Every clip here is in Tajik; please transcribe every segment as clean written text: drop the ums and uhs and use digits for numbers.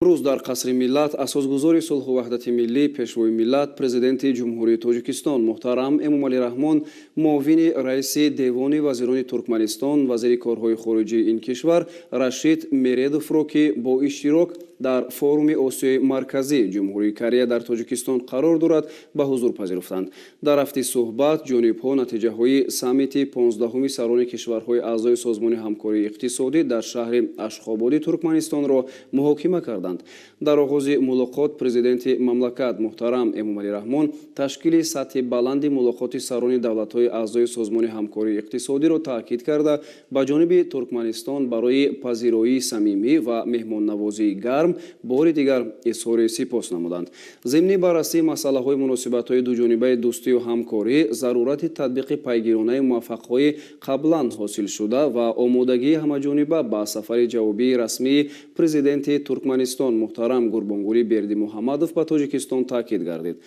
Имрӯз дар Қасри Миллат асосгузори сулҳу ваҳдати миллӣ, Пешвои миллат, Президенти Ҷумҳурии Тоҷикистон муҳтарам Эмомалӣ Раҳмон муовини раиси Девони вазирони Туркманистон, вазири корҳои хориҷии ин кишвар Рашид Мередовро, ки бо иштирок дар форуми Осиёи Марказӣ, Ҷумҳурии Корея дар Тоҷикистон қарор дорад, ба ҳузур пазируфтанд. Дар рафти суҳбат ҷонибҳо натиҷаҳои саммити 15-уми сарони кишварҳои аъзои Созмони ҳамкории иқтисодӣ дар шаҳри Ашхободи Туркманистонро муҳокима карданд. Дар оғози мулоқот президенти мамлакат муҳтарам Эмомалӣ Раҳмон ташкили сатҳи баланди мулоқоти сарони давлатҳои аъзои Созмони ҳамкории иқтисодиро таъкид карда, ба ҷониби Туркманистон барои пазироии самимӣ ва меҳмоннавозии гарм бори дигар изҳори сипос намуданд. Зимни баррасии масъалаҳои муносибатҳои дуҷонибаи дӯстию ҳамкорӣ, зарурати татбиқи пайгиронаи муваффақҳои қаблан ҳосилшуда ва омодагии ҳамаҷониба ба сафари ҷавобии расмии президенти Туркманистон муҳтарам Гурбонгулӣ Бердимуҳаммадов ба Тоҷикистон таъкид гардид.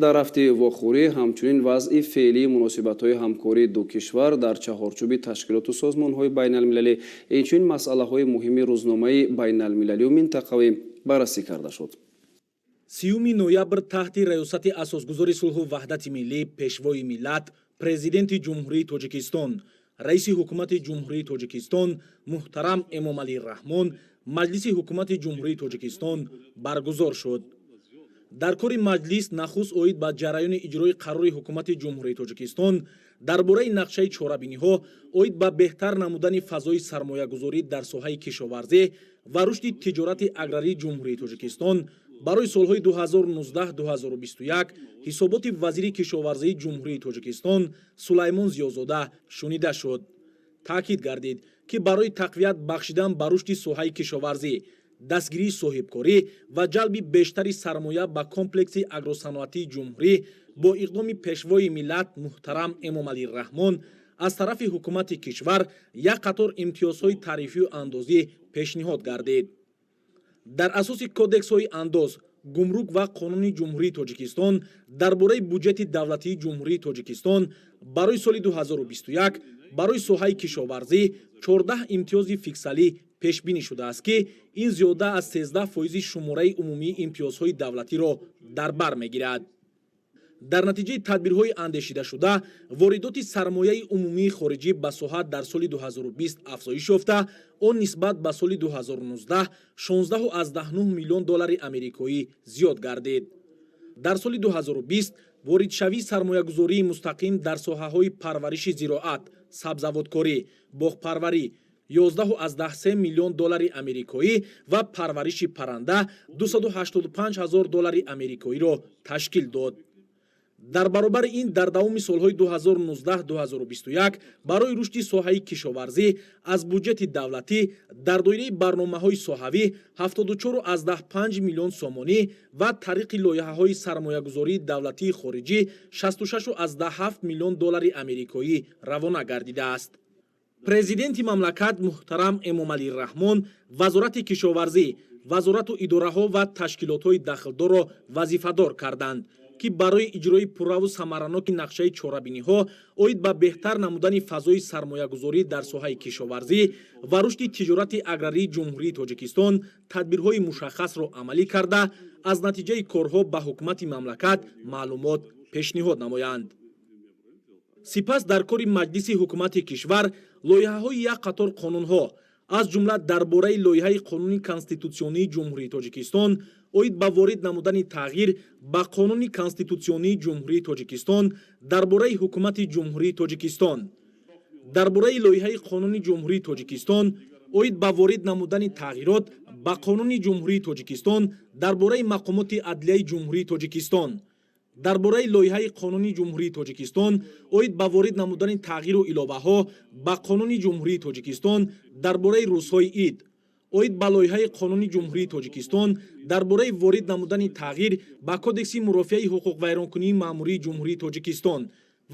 Дар рафти вохӯрӣ ҳамчунин вазъи феълии муносибатҳои ҳамкории ду кишвар дар чаҳорчӯби ташкилоту созмонҳои байналмилалӣ, инчунин масъалаҳои муҳими рӯзномаи байналмилалию минтақавӣ баррасӣ карда шуд. 30-уми ноябр таҳти раёсати асосгузори сулҳу ваҳдати миллӣ, Пешвои миллат, Президенти Ҷумҳурии Тоҷикистон, Раиси Ҳукумати Ҷумҳурии Тоҷикистон муҳтарам Эмомалӣ Раҳмон Маҷлиси Ҳукумати Ҷумҳурии Тоҷикистон баргузор шуд. Дар кори маҷлис нахуст оид ба ҷараёни иҷрои қарори Ҳукумати Ҷумҳурии Тоҷикистон дар бораи нақшаи чорабиниҳо оид ба беҳтар намудани фазои сармоягузорӣ дар соҳаи кишоварзӣ ва рушди тиҷорати аграрии Ҷумҳурии Тоҷикистон барои солҳои 2019-2021 ҳисоботи вазири кишоварзии Ҷумҳурии Тоҷикистон Сулаймон Зиёзода шунида шуд. Таъкид гардид, ки барои тақвият бахшидан ба рушди соҳаи кишоварзӣ, дастгирии соҳибкорӣ ва ҷалби бештари сармоя ба комплекси агросаноатии ҷумҳурӣ бо иқдоми Пешвои миллат муҳтарам Эмомалӣ Раҳмон аз тарафи ҳукумати кишвар як қатор имтиёзҳои тарифию андозӣ пешниҳод гардид. Дар асоси кодексҳои андоз, гумрук ва Қонуни Ҷумҳурии Тоҷикистон дар бораи буҷети давлатии Ҷумҳурии Тоҷикистон барои соли 2021 барои соҳаи кишоварзӣ 14 имтиёзи фискалӣ пешбинӣ шудааст, ки ин зиёда аз 13 фоизи шумораи умумии имтиёзҳои давлатиро дар бар мегирад. Дар натиҷаи тадбирҳои андешидашуда воридоти сармояи умумии хориҷӣ ба соҳа дар соли 2020 афзоиш ёфта, он нисбат ба соли 2019 16,9 миллион доллари амрикоӣ зиёд гардид. Дар соли 2020 воридшавии сармоягузории мустақим дар соҳаҳои парвариши зироат, сабзавоткорӣ, боғпарварӣ 11,3 миллион доллари амрикоӣ ва парвариши парранда 285 ҳазор доллари амрикоиро ташкил дод. Дар баробари ин, дар давоми солҳои 2019-2021 барои рушди соҳаи кишоварзӣ аз буҷети давлатӣ дар доираи барномаҳои соҳавӣ 74,5 миллион сомонӣ ва тариқи лоиҳаҳои сармоягузории давлатии хориҷӣ 66,7 миллион доллари амрикоӣ равона гардидааст. Президенти мамлакат муҳтарам Эмомалӣ Раҳмон Вазорати кишоварзӣ, вазорату идораҳо ва ташкилотҳои дахлдорро вазифадор карданд, ки барои иҷрои пурраву самараноки нақшаи чорабиниҳо оид ба беҳтар намудани фазои сармоягузорӣ дар соҳаи кишоварзӣ ва рушди тиҷорати аграрии Ҷумҳурии Тоҷикистон тадбирҳои мушаххасро амалӣ карда, аз натиҷаи корҳо ба ҳукумати мамлакат маълумот пешниҳод намоянд. Сипас дар кори Маҷлиси Ҳукумати кишвар лоиҳаҳои як қатор қонунҳо, аз ҷумла дар бораи лоиҳаи Қонуни конститутсионии Ҷумҳурии Тоҷикистон оид ба ворид намудани тағйир ба Қонуни конститутсионии Ҷумҳурии Тоҷикистон дар бораи Ҳукумати Ҷумҳурии Тоҷикистон, дар бораи лоиҳаи Қонуни Ҷумҳурии Тоҷикистон оид ба ворид намудани тағйирот ба Қонуни Ҷумҳурии Тоҷикистон дар бораи мақомоти адлияи Ҷумҳурии Тоҷикистон, дар бораи лоиҳаи Қонуни Ҷумҳурии Тоҷикистон оид ба ворид намудани тағйиру иловаҳо ба Қонуни Ҷумҳурии Тоҷикистон дар бораи рӯзҳои ид, оид ба лоиҳаи Қонуни Ҷумҳурии Тоҷикистон дар бораи ворид намудани тағйир ба Кодекси мурофиаи ҳуқуқвайронкунии маъмурии Ҷумҳурии Тоҷикистон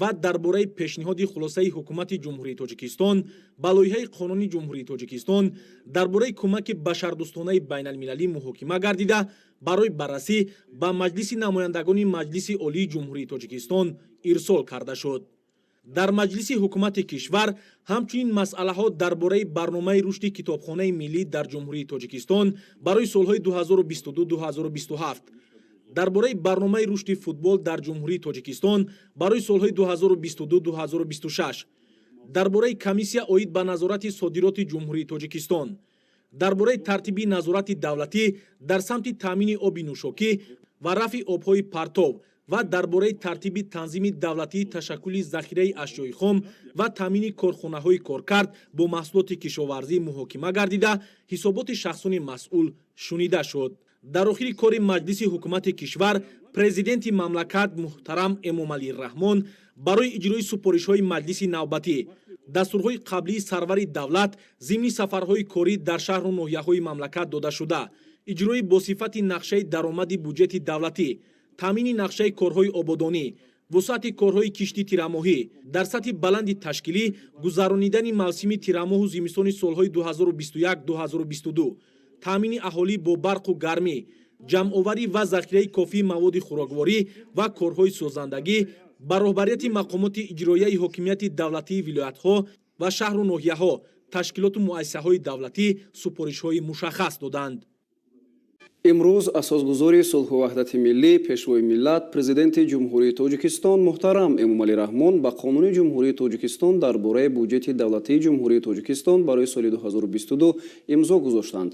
ва дар бораи пешниҳоди хулосаи Ҳукумати Ҷумҳурии Тоҷикистон ба лоиҳаи Қонуни Ҷумҳурии Тоҷикистон дар бораи кӯмаки башардӯстонаи байналмилалӣ муҳокима гардида, барои баррасӣ ба Маҷлиси намояндагони Маҷлиси Олии Ҷумҳурии Тоҷикистон ирсол карда шуд. Дар маҷлиси ҳукумати кишвар ҳамчунин масъалаҳо дар бораи барномаи рушди китобхонаи миллӣ дар Ҷумҳурии Тоҷикистон барои солҳои 2022-2027, дар бораи барномаи рушди футбол дар Ҷумҳурии Тоҷикистон барои солҳои 2022-2026, дар бораи комиссия оид ба назорати содироти Ҷумҳурии Тоҷикистон, дар бораи тартиби назорати давлатӣ дар самти таъмини оби нӯшокӣ ва рафъи обҳои партов ва дар бораи тартиби танзими давлатии ташаккули захираи ашёи хом ва таъмини корхонаҳои коркард бо маҳсулоти кишоварзӣ муҳокима гардида, ҳисоботи шахсони масъул шунида шуд. Дар охири кори маҷлиси ҳукумати кишвар президенти мамлакат муҳтарам Эмомалӣ Раҳмон барои иҷрои супоришҳои маҷлиси навбатӣ, дастурҳои қаблии сарвари давлат зимни сафарҳои корӣ дар шаҳру ноҳияҳои мамлакат додашуда, иҷрои босифати нақшаи даромади буҷети давлатӣ, таъмини нақшаи корҳои ободонӣ, вусъати корҳои кишти тирамоҳӣ, дар сатҳи баланди ташкилӣ гузаронидани мавсими тирамоҳу зимистони солҳои 2021-2022, таъмини аҳолӣ бо барқу гармӣ, ҷамъоварӣ ва захираи кофии маводи хӯрокворӣ ва корҳои созандагӣ ба роҳбарияти мақомоти иҷроияи ҳокимияти давлатии вилоятҳо ва шаҳру ноҳияҳо, ташкилоту муассисаҳои давлатӣ супоришҳои мушаххас доданд. Имрӯз асосгузори сулҳу ваҳдати миллӣ, Пешвои миллат, Президенти Ҷумҳурии Тоҷикистон муҳтарам Эмомалӣ Раҳмон ба Қонуни Ҷумҳурии Тоҷикистон дар бораи буҷети давлатии Ҷумҳурии Тоҷикистон барои соли 2022 имзо гузоштанд.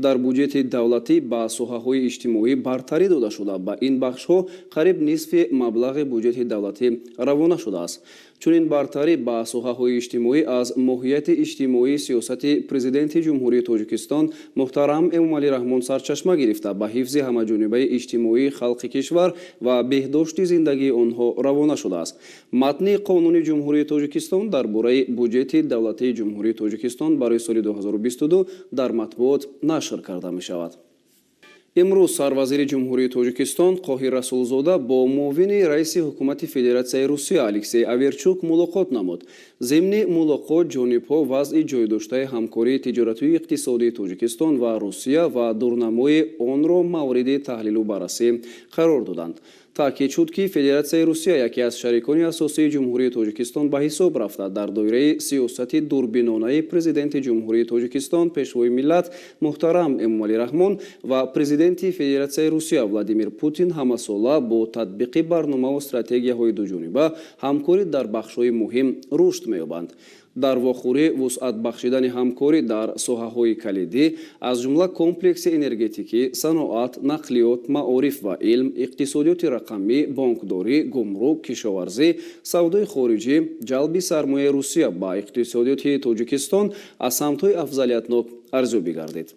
Дар буҷети давлатӣ ба соҳаҳои иҷтимоӣ бартарӣ дода шуда, ба ин бахшҳо қариб нисфи маблағи буҷети давлатӣ равона шудааст. Чунин бартарӣ ба соҳаҳои иҷтимоӣ аз моҳияти иҷтимоии сиёсати Президенти Ҷумҳурии Тоҷикистон муҳтарам Эмомалӣ Раҳмон сарчашма гирифта, ба ҳифзи ҳамаҷонибаи иҷтимоии халқи кишвар ва беҳдошти зиндагии онҳо равона шудааст. Матни Қонуни Ҷумҳурии Тоҷикистон дар бораи буҷети давлатии Ҷумҳурии Тоҷикистон барои соли 2022 дар матбуот нашр карда мешавад. Имрӯз сарвазири Ҷумҳурии Тоҷикистон Қоҳир Расулзода бо муовини раиси ҳукумати Федератсияи Русия Алексей Аверчук мулоқот намуд. Зимни мулоқот ҷонибҳо вазъи ҷойдоштаи ҳамкории тиҷоратию иқтисодии Тоҷикистон ва Русия ва дурнамои онро мавриди таҳлилу баррасӣ қарор доданд. Таъкид шуд, ки Федератсияи Русия яке аз шарикони асосии Ҷумҳурии Тоҷикистон ба ҳисоб рафта, дар доираи сиёсати дурбинонаи Президенти Ҷумҳурии Тоҷикистон, Пешвои миллат муҳтарам Эмомалӣ Раҳмон ва Президенти Федератсияи Русия Владимир Путин ҳамасола бо татбиқи барномаву стратегияҳои дуҷониба ҳамкорӣ дар бахшҳои муҳим рушд меёбанд. Дар вохӯрӣ вусъат бахшидани ҳамкорӣ дар соҳаҳои калидӣ, аз ҷумла комплекси энергетикӣ, саноат, нақлиёт, маориф ва илм, иқтисодиёти рақамӣ, бонкдорӣ, гумрук, кишоварзӣ, савдои хориҷӣ, ҷалби сармояи Русия ба иқтисодиёти Тоҷикистон аз самтҳои афзалиятнок арзёбӣ гардид.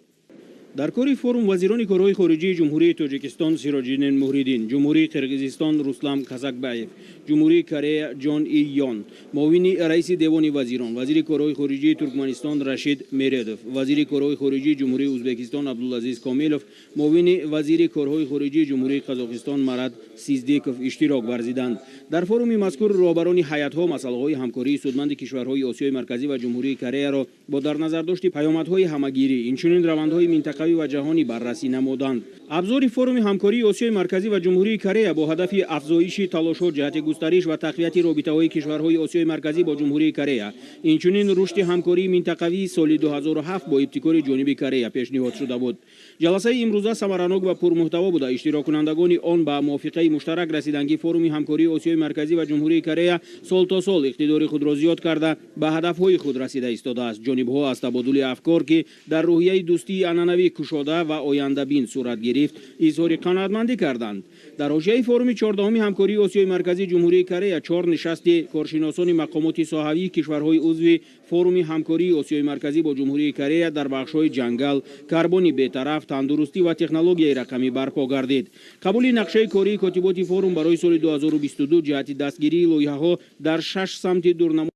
Дар кори форум вазирони корҳои хориҷии Ҷумҳурии Тоҷикистон Сироҷиддин Муҳриддин, Ҷумҳурии Қирғизистон Руслам Казакбаев, Ҷумҳурии Корея Ҷон И Йон, муовини раиси Девони вазирон, вазири корҳои хориҷии Туркманистон Рашид Мередов, вазири корҳои хориҷии Ҷумҳурии Ӯзбекистон Абдулазиз Комилов, муовини вазири корҳои хориҷии Ҷумҳурии Қазоқистон Марат Сиздиков иштирок варзиданд. Дар форуми мазкур роҳбарони ҳайатҳо масъалаҳои ҳамкории судманди кишварҳои Осиёи Марказӣ ва Ҷумҳурии Кореяро бо дар назардошти паёмадҳои ҳамагирӣ, инчунин равандҳои минтақавӣ ва ҷаҳонӣ баррасӣ намуданд. Абзори форуми ҳамкории Осиёи Марказӣ ва Ҷумҳурии Корея бо ҳадафи афзоиши талошҳо ҷиҳати густариш ва тақвияти робитаҳои кишварҳои Осиёи Марказӣ бо Ҷумҳурии Корея, инчунин рушди ҳамкории минтақавии соли 2007 бо ибтикори ҷониби Корея пешниҳод шуда буд. Ҷаласаи имрӯза самаранок ва пурмуҳтаво буда, иштироккунандагони он ба мувофиқаи муштарак расиданд, ки форуми ҳамкории Осиёи Марказӣ ва Ҷумҳурии Корея сол то сол иқтидори худро зиёд карда, ба ҳадафҳои худ расида истодааст. Ҷонибҳо аз табодули афкор, ки дар рӯҳияи дӯстии анъанавӣ кушода ва ояндабин сурат гирифт, изҳори қаноатмандӣ карданд. Дар ҳошияи форуми 14-уми ҳамкории Осиёи Марказӣ Ҷумҳурии Корея чор нишасти коршиносони мақомоти соҳавии кишварҳои узви форуми ҳамкории Осиёи Марказӣ бо Ҷумҳурии Корея дар бахшҳои ҷангал, карбони бетараф, тандурустӣ ва технологияи рақамӣ барпо гардид. Қабули нақшаи кории котиботи форум барои соли 2022 ҷиҳати дастгирии лоиҳаҳо дар шаш самти дурнамо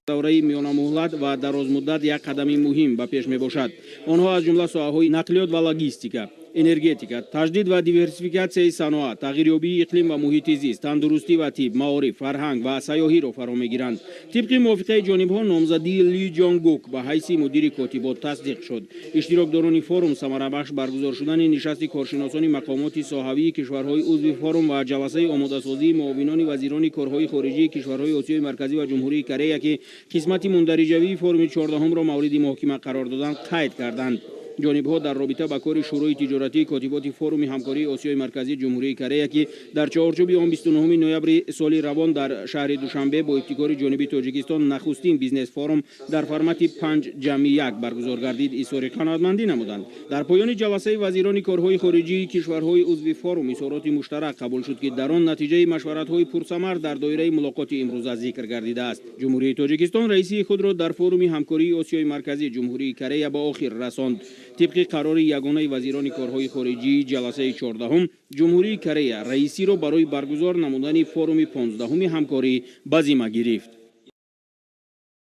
давраи миёнамуҳлат ва дарозмуддат як қадами муҳим ба пеш мебошад. Онҳо аз ҷумла соҳаҳои нақлиёт ва логистика, Энергетика, таҷдид ва диверсификатсияи саноат, тағйирёбии иқлим ва муҳити зист, тандурустӣ ва тиб, маориф, фарҳанг ва сайёҳиро фаро мегиранд. Тибқи мувофиқаи ҷонибҳо, номзадии Ли Ҷонгук ба ҳайси мудири котибот тасдиқ шуд. Иштирокдорони форум самарабахш баргузор шудани нишасти коршиносони мақомоти соҳавии кишварҳои узви форум ва ҷаласаи омодасозии муовинони вазирони корҳои хориҷии кишварҳои Осиёи Марказӣ ва Ҷумҳурии Корея, ки қисмати мундариҷавии форуми 14-умро мавриди муҳокима қарор доданд, қайд карданд. Ҷонибҳо дар робита ба кори Шӯрои тиҷоратии котиботи форуми ҳамкории Осиёи Марказӣ Ҷумҳурии Корея, ки дар чаҳорчӯби он 29 ноябри соли равон дар шаҳри Душанбе бо ибтикори ҷониби Тоҷикистон нахустин бизнес-форум дар формати 5+1 баргузор гардид, изҳори қаноатмандӣ намуданд. Дар поёни ҷаласаи вазирони корҳои хориҷии кишварҳои узви форум изҳороти муштарак қабул шуд, ки дар он натиҷаи машваратҳои пурсамар дар доираи мулоқоти имрӯза зикр гардидааст. Ҷумҳурии Тоҷикистон раисии худро дар форуми ҳамкории Осиёи Марказӣ Ҷумҳурии Корея ба охир расонд. Тибқи қарори ягонаи вазирони корҳои хориҷии ҷаласаи 14-ум, Ҷумҳурии Корея раисиро барои баргузор намудани форуми 15-уми ҳамкорӣ ба зимма гирифт.